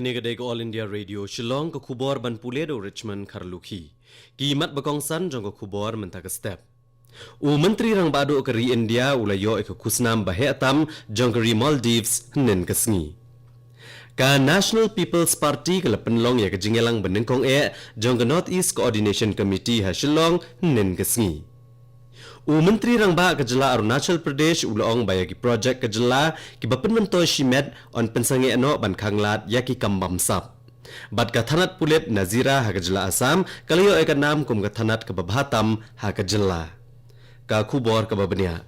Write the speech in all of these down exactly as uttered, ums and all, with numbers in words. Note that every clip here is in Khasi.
Kane ka dei ka All India Radio Shillong, ka khubor ban pule da u Richmond Kharlukhi. Ki mat ba kongsan jong ka khubor mynta ka step. U Myntri Rangbah Duh ka ri India u la ïoh ïa ka khusnam ba heh tam jong ka ri Maldives hynnin ka sngi. Ka National People's Party ka la pynlong ïa ka jingïalang ba nyngkong eh jong ka North East Coordination Committee ha Shillong hynnin ka sngi. U Myntri Rangbah ka jylla Arunachal Pradesh u la ong ba ïa ki projek ka jylla kiba pynmyntoi shimet yn pynsangeh noh ban khanglad ïa ki kam bamsap. Bad ka thanat pulit Nazira ha ka jylla Assam ka la ïoh ïa ka nam kum ka thanat kaba bha tam ha ka jylla. Ka khubor kaba bniah.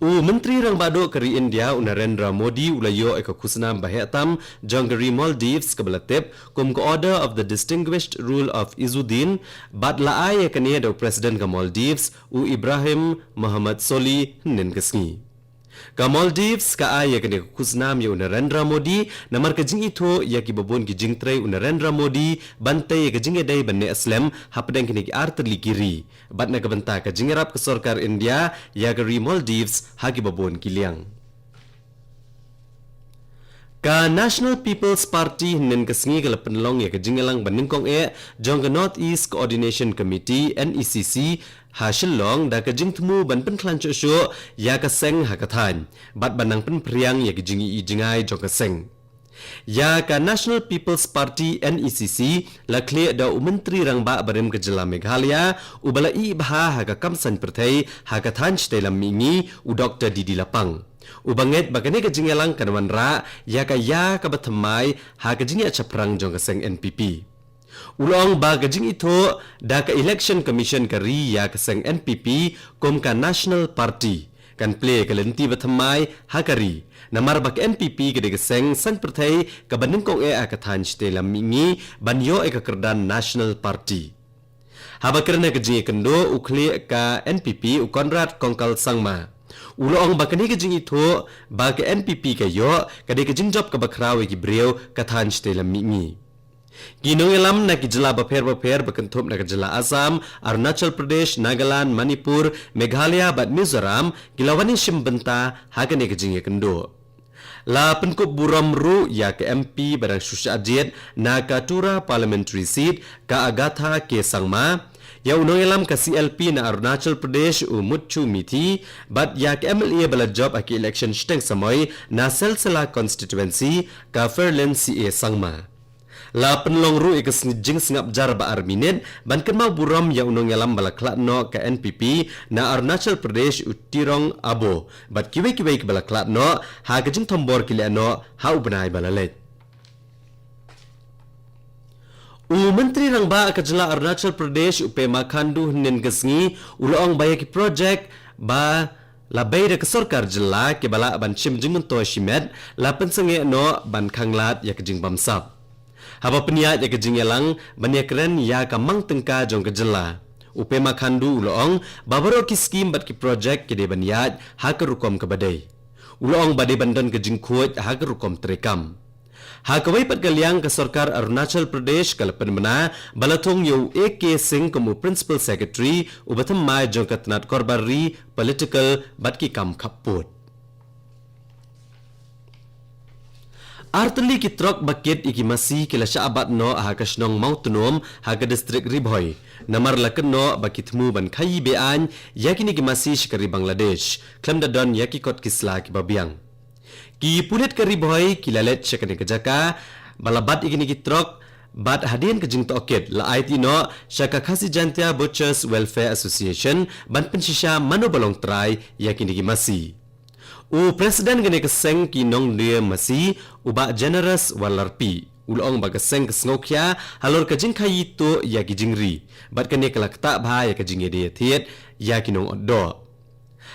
U Myntri Rangbah Duh ka ri India u Narendra Modi u la ïoh ïa ka khusnam ba heh tam jong ka ri Maldives kaba la tip kum ka Order of the Distinguished Ruler of Izzuddin, bad la ai ïa kane da u President ka Maldives u Ibrahim Mohamed Solih hynnin ka sngi. Ka Maldives ka ai ïa kane ka khusnam ïa u Narendra Modi namar ka jingithuh ïa kiba bun ki jingtrei u Narendra Modi ban tei ïa ka jingïadei ban neh slem hapdeng kine ki artylli ki ri. Bad na ka bynta ka jingïarap ka sorkar India ïa ka ri Maldives ha kiba bun ki liang. Ka National People's Party hynnin ka sngi ka la pynlong ïa ka jingïalang ba nyngkong eh jong ka North East Coordination Committee, NECC, ha Shillong da ka jingthmu ban pynkhlaiñ shuh shuh ïa ka seng ha ka thaiñ bad ban nang pynphriang ïa ka jingïohi jngai jong ka seng. Ïa ka National People's Party, NECC, la khlieh da u Myntri Rangbah barim ka jylla Meghalaya uba la ïeh bha ha ka kam saiñ pyrthei ha ka thaiñ shatei lam mihngi, u Dr D D Lapang, uba ngeit ba kane ka jingïalang kan wanrah ïa ka ïa kaba thymmai ha ka jingïaid shaphrang jong ka seng NPP. U la ong ba ka jingithuh da ka Election Commission ka ri ïa ka seng NPP kum ka National Party kan plie ka lynti ba thymmai ha ka ri, namar ba ka NPP ka dei ka seng saiñ pyrthei kaba nyngkong eh ha ka thaiñ shatei lam mihngi ban ïoh ïa ka kyrdan National Party. Haba kren ha ka jingïakynduh u khlieh ka NPP u Conrad Kongkal Sangma, u la ong ba kane ka jingithuh ba ka NPP ka ïoh ka dei ka jingjop kaba khraw ïa ki briew ka thaiñ shatei lam mihngi. Ki nongïalam na ki jylla bapher bapher ba kynthup na ka jylla Assam, Arunachal Pradesh, Nagaland, Manipur, Meghalaya bad Mizoram ki la wan ïashim bynta ha kane ka jingïakynduh. La pynkup burom ruh ïa ka MP ba dang shu shah jied na ka Tura Parliamentary Seat, ka Agatha K Sangma, ïa u nongïalam ka CLP na Arunachal Pradesh u Muthu Mithi, bad ïa ka MLA ba la jop ha ki election shiteng samoi na Silsila Constituency, ka Ferlin C A Sangma. La pynlong ruh ïa ka sng-, jingsngap jar ba ar minit ban kynmaw burom ïa u nongïalam ba la khlad noh ka NPP na Arunachal Pradesh u Tirong Abo bad kiwei kiwei kiba la khlad noh ha ka jingthombor ki lehnoh ha u bnai ba la leit. U Myntri Rangbah ka jylla Arunachal Pradesh u Pema Khandu hynnin ka sngi u la ong ba ïa ki projek ba la bei da ka sorkar jylla kiba lah ban shim jingmyntoi shimet la pynsangeh noh ban khanglad ïa ka jingbamsap. Haba pynïaid ïa ka jingïalang ban ïakren ïa ka mang tyngka jong ka jylla, u Pema Khandu u la ong ba baroh ki skim bad ki projek ki dei ban ïaid ha ka rukom kaba dei. U la ong ba dei ban don ka jingkhuid ha ka rukom treikam. Ha kawei pat ka liang ka sorkar Arunachal Pradesh ka la pynbna ba la thung ïa u A K Singh kum u Principal Secretary uba thymmai jong ka tnat korbar ri, political bad ki kam khappud. Artylli ki trok ba kit ïa ki masi ki la shah bat noh ha ka shnong Mawtnom ha ka distrik Ri Bhoi. Namar la kynnoh ba ki thmu ban khaïi be-aiñ ïa kine ki masi sha ka ri Bangladesh khlem da don ïa ki kot ki sla kiba biang. Ki pulit ka Ri Bhoi ki la leit sha kane ka jaka ba la bat ïa kine ki trok bad hadien ka jingtohkit la aiti noh sha ka Khasi Jaintia Butchers Welfare Association ban pynshisha mano ba long trai ïa kine ki masi. U President kane ka seng ki nongdie masi, u Bah Generous Walarpi, u la ong ba ka seng ka sngewkhia halor ka jingkhaïi tuh ïa ki jingri bad kane ka la ktah bha ïa ka jingïadei thied ïa ki nongotdoh.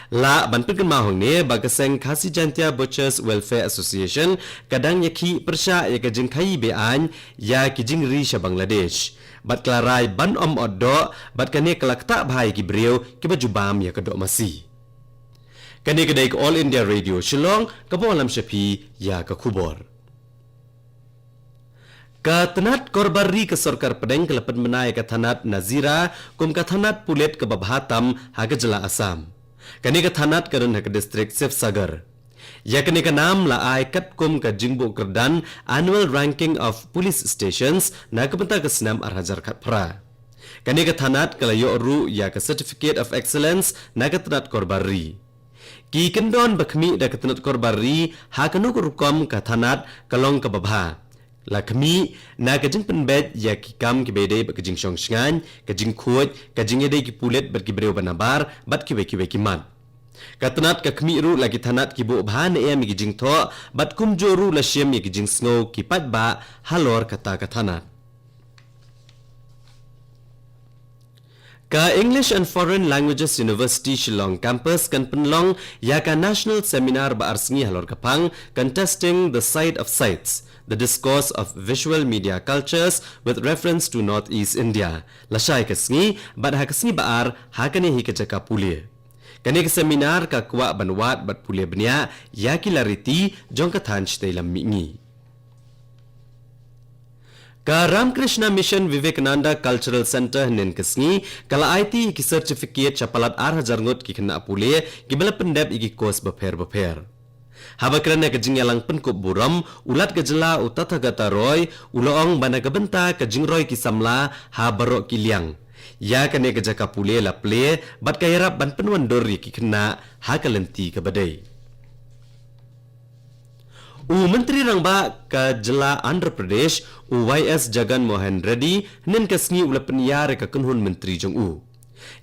Lah ban pynkynmaw hangne ba ka seng Khasi Jaintia Butchers Welfare Association ka dang ïakhih pyrshah ïa ka jingkhaïi be-aiñ ïa ki jingri sha Bangladesh bad ka la rai ban ym otdoh bad kane ka la ktah bha ïa ki briew kiba ju bam ïa ka doh masi. Kane ka dei ka All India Radio Shillong kaba wallam sha phi ïa ka khubor. Ka tnat korbar ri ka sorkar pdeng ka la pynbna ïa ka thanat Nazira kum ka thanat pulit kaba bha tam ha ka jylla Assam. Kane ka thanat ka don ha ka distrik Sibsagar. Ïa kane ka nam la ai katkum ka jingbuh kyrdan Annual Ranking of Police Stations na ka bynta ka snem ar hajar khatphra. Kane ka thanat ka la ïoh ruh ïa ka Certificate of Excellence na ka tnat Korbar Ri. Ki kyndon ba khmih da ka tnat Korbar Ri ha kano ka rukom ka thanat ka long kaba bha. La khmih na ka jingpynbeit ïa ki kam kiba ïadei bad ka jingshong shngaiñ, ka jingkhuid, ka jingïadei ki pulit bad ki briew ba nabar, bad kiwei kiwei ki mat. Ka tnat ka khmih ruh la ki thanat ki buh bha ne em ïa ki jingthoh, bad kumjuh ruh la shim ïa ki jingsngew ki paidbah halor kata ka thanat. Ka English and Foreign Languages University Shillong Campus kan pynlong ïa ka National Seminar ba ar sngi halor ka phang Contesting the Sight of Sights, the Discourse of Visual Media Cultures with Reference to Northeast India. Lashai ka sngi, bad ha ka sngi ba ar, ha kane hi ka jaka pule. Kane ka seminar ka kwah ban wad bad pule bniah ïa ki lariti jong ka thaiñ shatei lam mihngi. Ka Ramakrishna Mission Vivekananda Cultural Centre hynnin ka sngi ka la aiti ki certificate sha palat ar hajar ngut ki khynnah pule kiba la pyndep ïa ki course bapher bapher. Haba kren ha ka jingïalang pynkup burom, u Lat ka jylla u Tathagata Roy u la ong ba na ka bynta ka jingroi ki samla ha baroh ki liang, ïa kane ka jaka pule la plie bad ka ïarap ban pynwandur ïa ki khynnah ha ka lynti kaba dei. U Myntri Rangbah ka jylla Andhra Pradesh, u Y S Jagan Mohan Reddy, hynnin ka sngi u la pynïar ïa ka kynhun myntri jong u.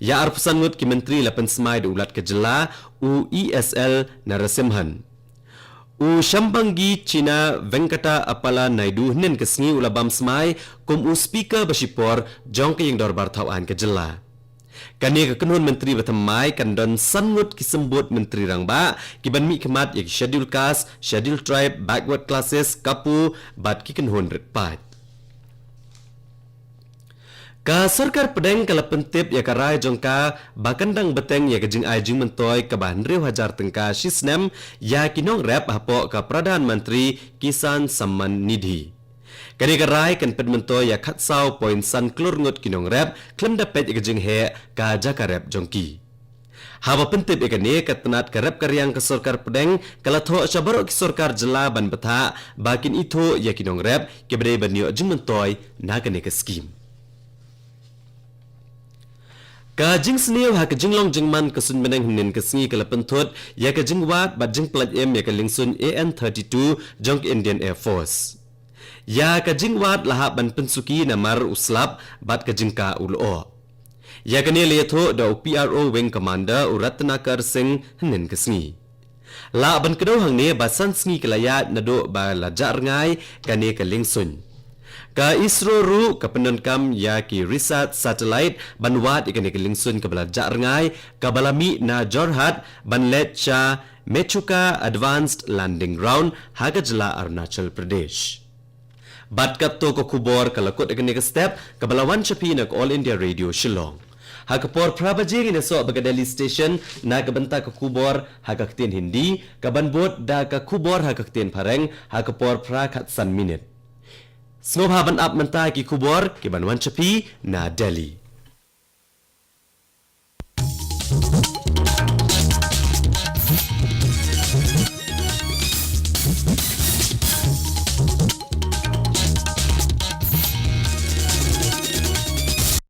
Ïa arphew san ngut ki myntri la pynsmai da u Lat ka jylla, u E S L Narasimhan. U Shyambangi China Venkata Appalaa Naidu hynnin ka sngi u la bam smai kum u Speaker ba shipor jong ka Ïing Dorbar Thaw Aiñ ka jylla. Kane ka kynhun myntri ba thymmai kan don san ngut ki symbud myntri rangbah kiban mihkhmat ïa ki Scheduled Caste, Scheduled Tribe, Backward Classes, KAPO, bad ki kynhun rit paid. Ka Sorkar Pdeng ka la pyntip ïa ka rai jong ka ba kan dang bteng ïa ka jingai jingmyntoi kaba hynriew hajar tyngka shi snem ïa ki nongrep hapoh ka Pradhan Mantri Kisan Samman Nidhi. Kane ka rai kan pynmyntoi ïa khatsaw point san klur ngut ki nongrep khlem da peit ïa ka jingheh ka jaka rep jong ki. Haba pyntip ïa kane, ka tnat ka rep ka riang ka Sorkar Pdeng ka la thoh sha baroh ki sorkar jylla ban bthah ba kin ithuh ïa ki nongrep kiba dei ban ïoh jingmyntoi na kane ka skim. Ka jingsniew ha ka jinglong jingman ka suiñbneng hynnin ka sngi ka la pynthut ïa ka jingwad bad jingpyllait im ïa ka liengsuiñ A N thirty-two jong ka Indian Air Force. Ïa ka jingwad la hap ban pynsuki namar u slap bad ka jingkah u lyoh. Ïa kane la ïathuh da u P R O Wing Commander u Ratnakar Singh hynnin ka sngi. Lah ban kdew hangne ba san sngi ka la ïaid naduh ba la jah rngai kane ka liengsuiñ. Ka ISRO ruh ka pyndonkam ïa ki Risat satellite ban wad ïa kane ka liengsuiñ kaba la jah rngai, kaba la mih na Jorhat ban leit sha Mechuka Advanced Landing Ground ha ka jylla Arunachal Pradesh. Bad katto ka khubor ka la kut ha kane ka step, kaba la wan sha phi na ka All India Radio Shillong. Ha ka por phra baje ngin ïasoh bad ka Delhi Station na ka bynta ka khubor ha ka ktien Hindi, kaban bud da ka khubor ha ka ktien Phareng ha ka por phra khatsan minit. Sngewbha ban ap mynta ki khubor kiban wan sha phi na Delhi.